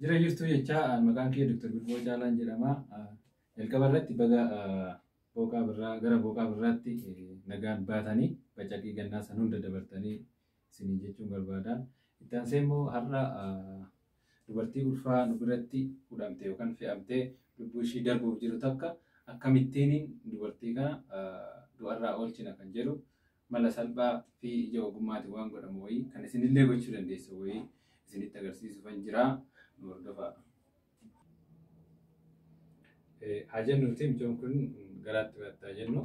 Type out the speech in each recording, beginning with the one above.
Jira jirtuu jecha maqaan kee Dr. Bilboo Caalaan jedhama. Jalqaba irratti baga booqaa birraa gara booqaa birraatti nagaan baatanii bacaqii gannaa san hunda dabartanii isinii jechuun barbaada. Itti aansee immoo har'a dubartii ulfaa nu biratti hudhamte yookaan fe'amtee lubbuu ishii darbuuf jiru takka akkamittiin dubartii kana du'arraa oolchina kan jedhu mala salphaa fi ija ogummaatiin waan godhamu wayii kan isinillee gochuu dandeessu wayii isinitti agarsiisuufan jira. Nu hordofaa. Haa jennuuti mucaan kun garaatti baattaa jennu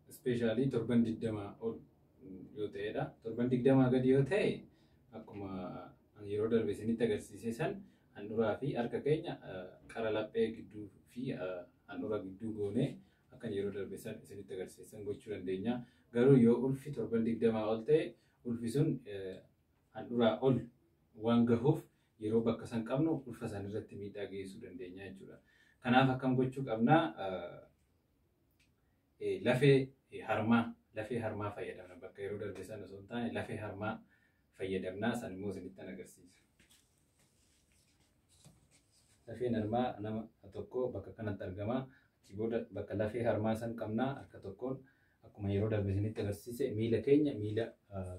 ispeeshaalii torban 20 ol yoo ta'edha. Torban 20 gadi yoo ta'e akkuma yeroo darbe isinitti agarsiise san handhuraa fi harka keenya qara laphee gidduu fi handhura gidduu goonee akkan yeroo darbe san isinitti agarsiisan gochuu dandeenya. Garuu yoo ulfi torban 20 ol ta'e ulfi sun handhuraa ol waan gahuuf yeroo bakka san qabnu ulfa san irratti miidhaa geessisuu dandeenya jechuudha. Kanaaf akkam gochuu qabnaa? Lafee harmaa fayyadamna. Bakka yeroo darbe sana osoo hin taane lafee harmaa fayyadamnaa, san immoo isinitti agarsiisa. Lafeen harmaa nama tokko bakka kanatti argama. Achi booda bakka lafee harmaa san qabnaa, harka tokkoon akkuma yeroo darbe isinitti agarsiise miila keenya miila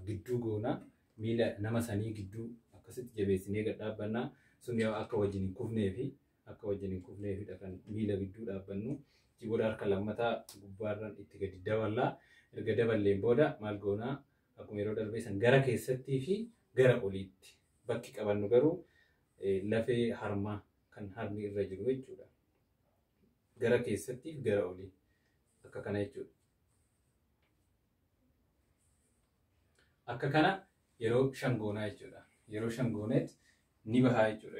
gidduu goonaa, miila nama sanii gidduu akkasitti jabeessinee gad dhaabbannaa. Sun yoo akka wajjin hin kufnee fi akka wajjin hin kufneefidha kan miila gidduu dhaabbannu. Achi booda harka lammataa gubbaarraan itti gadi daballaa. Erga daballeen booda maal goonaa? Akkuma yeroo darbee san gara keessattii fi gara oliitti. Bakki qabannu garuu lafee harmaa kan harmi irra jiru jechuudha. Gara keessattii fi gara olii akka kana jechuudha. Akka kana yeroo 5 goonaa jechuudha. Yeroo 5 gooneet ni bahaa jechuudha.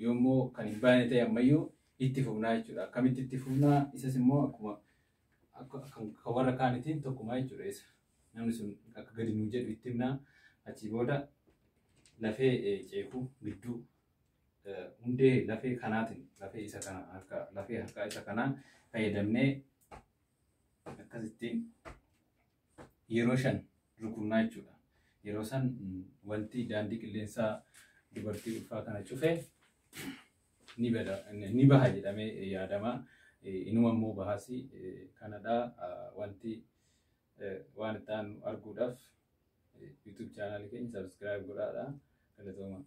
Yoommoo kan hin baane ta'e ammayyuu itti fufnaa jechuudha. Akkamitti itti fufnaa? Isas immoo akkuma kan warra kaanitiin tokkumaa jechuudha isa. Namni sun akka gadi nuu jedhu itti himnaa. Achii booda lafee ceekuu gidduu hundee lafee kanaatiin, lafee isa kana harka, lafee harkaa isa kanaa fayyadamnee akkasittiin yeroo 5 rukunnaa jechuudha. Yeroo san wanti daandii qilleensaa dubartii ulfaa kana cufe ni bada, ni baha jedhamee yaadama. Inuma immoo bahas kanadha. Wanti waan itti aanu arguudhaaf YouTube chaanaalii keenya subscribe godhaadha. Galatooma.